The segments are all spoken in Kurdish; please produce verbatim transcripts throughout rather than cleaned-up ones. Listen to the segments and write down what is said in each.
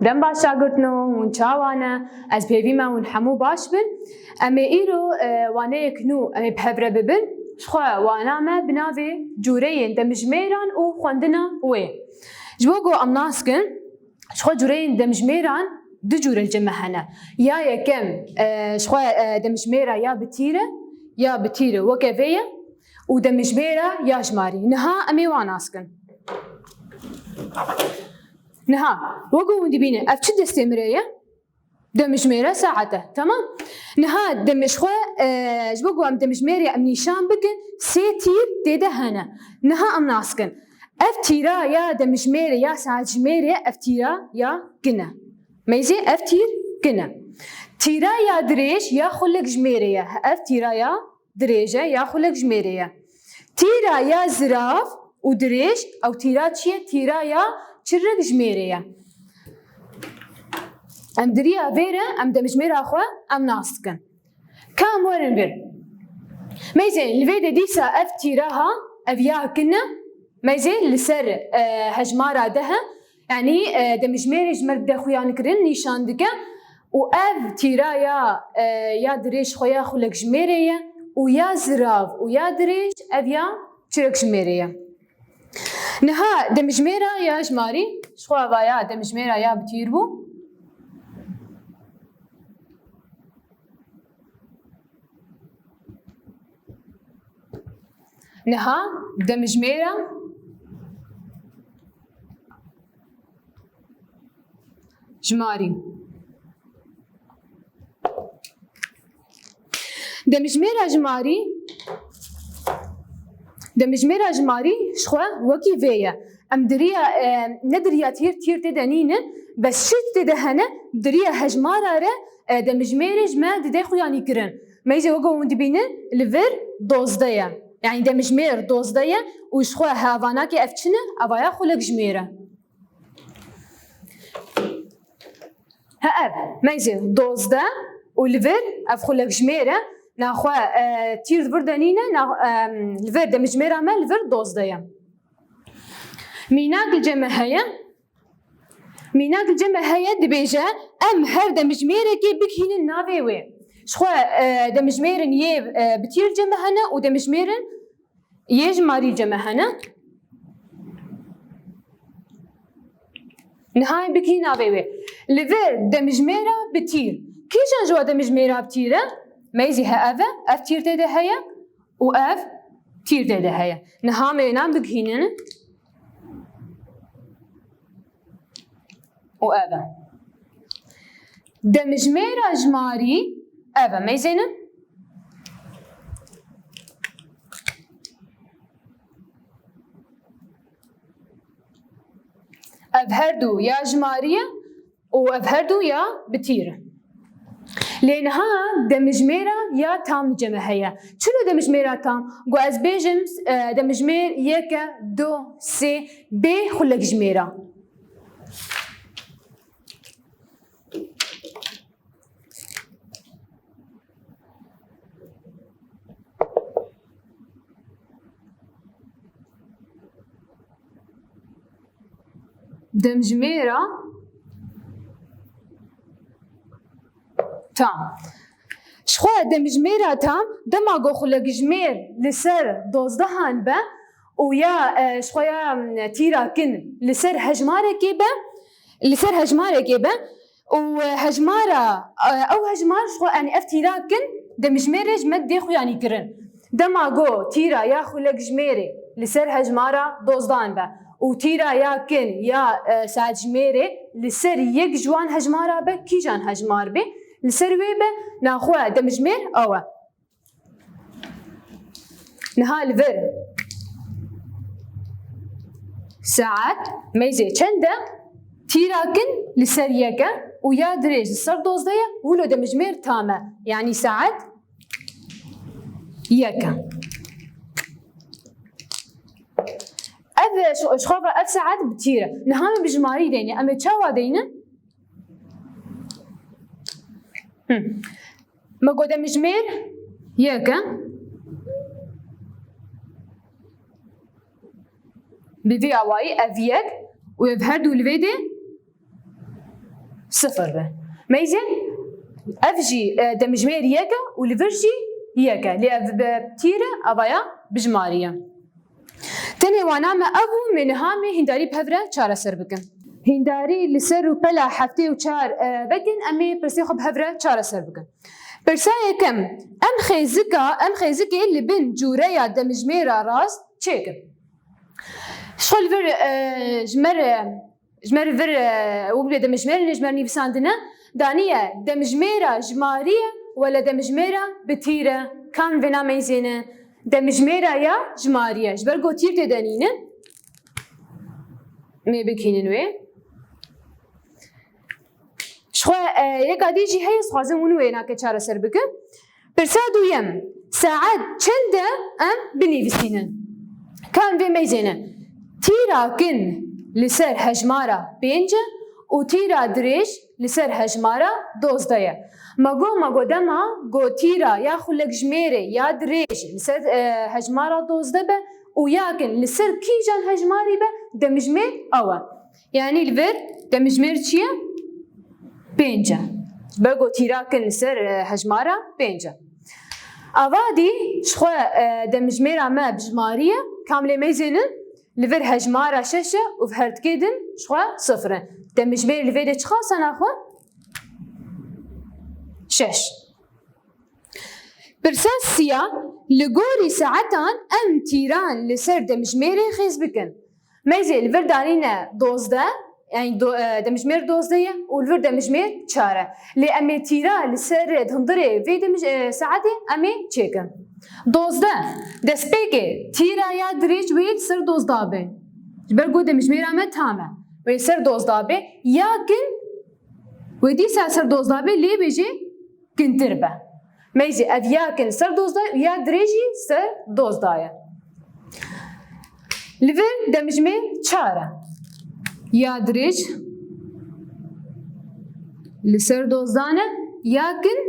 Dem baş şagirtno, hûn çawa ne? Ez bi hêvî me hûn hemû baş bin. Em ê îro, e, waneyek nû em ê bi hev re bibin. Ji xwe wana me bi navê Cûreyên Demjimêran û Xwendina Wê. Ji bo ku em nas kin, ji xwe cûreyên demjimêran du cûre li cem me hene. Ya yekem, e, ji xwe, e, demjimêra ya bi tîr e, ya bi tîr e, weke vê ye û demjimêra ya jimarî. Niha em ê wan nas kin. Niha, wekî hûn dibînin, ev çi destê min re ye? Demjimêre saet e. Temam. Niha demij xwe, e, ji bo ku em demjimêrê em nîşan bikin, sê tîr tê de hene. Niha em nas kin. Ev tîra ya demjimêrê ya saetjimêrê, ev tîra ya kin e. Meyzê ev tîr kin e. Tîra ya dirêj ya xulekjimêrê ye. Ev tîra ya dirêj e ya xulekjimêrê ye. Tîra ya zirav û dirêj, ew tîra çi ye? Tîra ya çirikjimêrê ye. Em di riya vê re em demjimêra xwe em nas dikin. Ka em werin vir. Meyzê, li vê de dîsa ev tîra ha, ev ya kin e. Meyzê li ser, e, hejmara de he. Yanî, e, demjimêrê ji me dide xuyankirin nîşan dike û ev tîra ya, e, ya dirêj xwe ya xulekjimêrê ye û ya zirav û ya dirêj ev ya çirikjimêrê ye. Niha demjimêra ya jimarî, ji xwe eva ya demjimêra ya bi tîr bû. Niha demjimêra jimarî. Demjimêra jimarî, demjimêra jimarî ji xwe wekî vê ye. Em di riya, e, ne di riya tîr, tîr tê de nînin, bes çi tê de hene, di riya hejmara re, e, demjimêrê ji me dide xuyanîkirin. Meyzê weke hûn dibînin, li vir dozdeh ye. Yanî demjimêr dozdeh ye û ji xwe hevanakê ev çi ne? Eva ya xulekjimêr e. He ev, meyzê dozdeh û li vir ev xulekjimêr e. Naxwe, e, tîr di vir de nîne, na, e, li vir demjimêra me li vir dozdeh ye. Mînak li cem me heye. Mînak li cem me heye, dibêje, em her demjimêrekê bigihînin navê wê. Ji xwe, e, demjimêrin yê, e, bi tîr li cem me hene û demjimêrin yê jimarî li cem me hene. Niha em bigihîn navê wê. Li vir demjimêra bi tîr. Kîjan ji we demjimêra bi tîr e? Meyzî he ev e, ev tîr tê de heye û ev tîr tê de heye. Niha em ê nan bigihînin. Û ev e. Demjimêra jimarî ev e. Meyzênin. Ev her du ya jimarî ye û ev her du ya bi tîr e. Lê niha demjimêra ya tam li cem me heye. Çilo demjimêra tam? Ku ez bêjim, e, demjimêr yek e, du, sê, bê xulekjimêra. Demjimêra tam. Ji xwe demjimêra tam, dema ku xulekjimêr li ser dozdehan be û ya, e, ji xwe ya, m, tîra kin li ser hejmarekê be, li ser hejmarekê be û, e, hejmara, e, ew hejmar ji xwe, yanî ev tîra kin demjimêrê ji me dê xuyanî kirin. Dema ku tîra ya xulekjimêrê li ser hejmara dozdan be û tîra ya kin ya, e, saetjimêrê li ser yek ji wan hejmara be, kîjan hejmar be, li ser wê be, naxwe demjimêr ew e. Niha li vir saet meyzê çend e? Tîra kin li ser yek e û ya dirêj li ser dozdeh ye, wilo demjimêr tam e. Yanî saet yek e. Ev, ji, ji xwe ve ev saet bi tîr e. Niha em bi jimarî deynin. Em ê çawa deynin? Hı. Me got demjimêr yek e. Bi vî awayî ev yek û ev her du li vê de sifir be. Meyzê ev jî, e, demjimêr yek e û li vir jî yek e. Lê ev bi tîr e, ava ya bijmarî ye. Tenê wana me ev û me niha me hîndarî bi hev re çareser bikin. Hîndarî li ser rûpela heftê û çar, e, vekin, em ê pirsê xwe bi hev re çareser bikin. Pirsa yekem, em xêzika, em xêzikê li bin cûreya demjimêra rast çêkin. Ji xwe li vir, e, ji me re, ji me re vir, e, wek bê demjimêrê ne, ji me re nivîsandine, daniye demjimêra jimarî ye wele demjimêra bi tîr e. Kam vêna meyzêne? Demjimêra ya jimarî ye. Ji ber ku tîr tê de nîne. Mê bikînin wê. Ji xwe, e, yeka dî jî heye, dixwazim hûn wê nake çareser bikin. Pirsa duyem, saet çend e em binivîsînin? Ka em vê meyzêne. Tîra kin li ser hejmara pênc e û tîra dirêj li ser hejmara dozdeh ye. Me got, me got dema ku tîra ya xulekjimêrê ya dirêj li ser, e, hejmara dozdeh be û ya kin li ser kîjan hejmarî be, demjimêr ew e. Yanî li vir demjimêr çi ye? Pênc e. Ji ber ku tîra kin li ser, e, hejmara pênc e. Ava dî ji xwe, e, demjimêra me bi jimarî ye, kam lê meyzênin, li vir hejmara şeş e û bi hertikê din ji xwe sifir e. Demjimêr li vê de çiqas e naxwe? Şeş. Pirsa siya, li gorî saetan em tîran li ser demjimêrê xêz bikin. Meyzê li vir danîne dozdeh, yanî do-, e, demjimêr dozdeh ye û li vir demjimêr çar e. Lê em ê tîra li ser, e, hundirê vê demj-, e, saetê em ê çêkin. Dozdeh, destpêkê tîra ya dirêj wê li ser dozdeh be. Ji ber ku demjimêra me tam e. Wê li ser dozdeh be. Ya kin, wê dîsa ser dozdeh be, lê bêjê kintir be. Meyzê ev ya kin ser dozdeh û ya dirêj jî ser dozdeh ye. Li vir demjimêr çar e. Ya dirêj li ser dozdeh ne, ya kin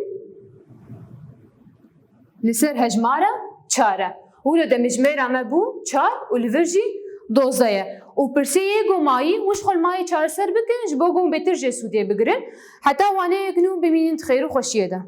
li ser hejmara çar e. Wilo demjimêra me bû çar û li vir jî dozdeh ye. Û pirsê yê ku mayî, hûn ji xwe li mayê çareser bikin, ji bo ku hûn bêtir jê sûdê bigirin. Heta waneyek nû bimînin di xêr û xweşiyê de.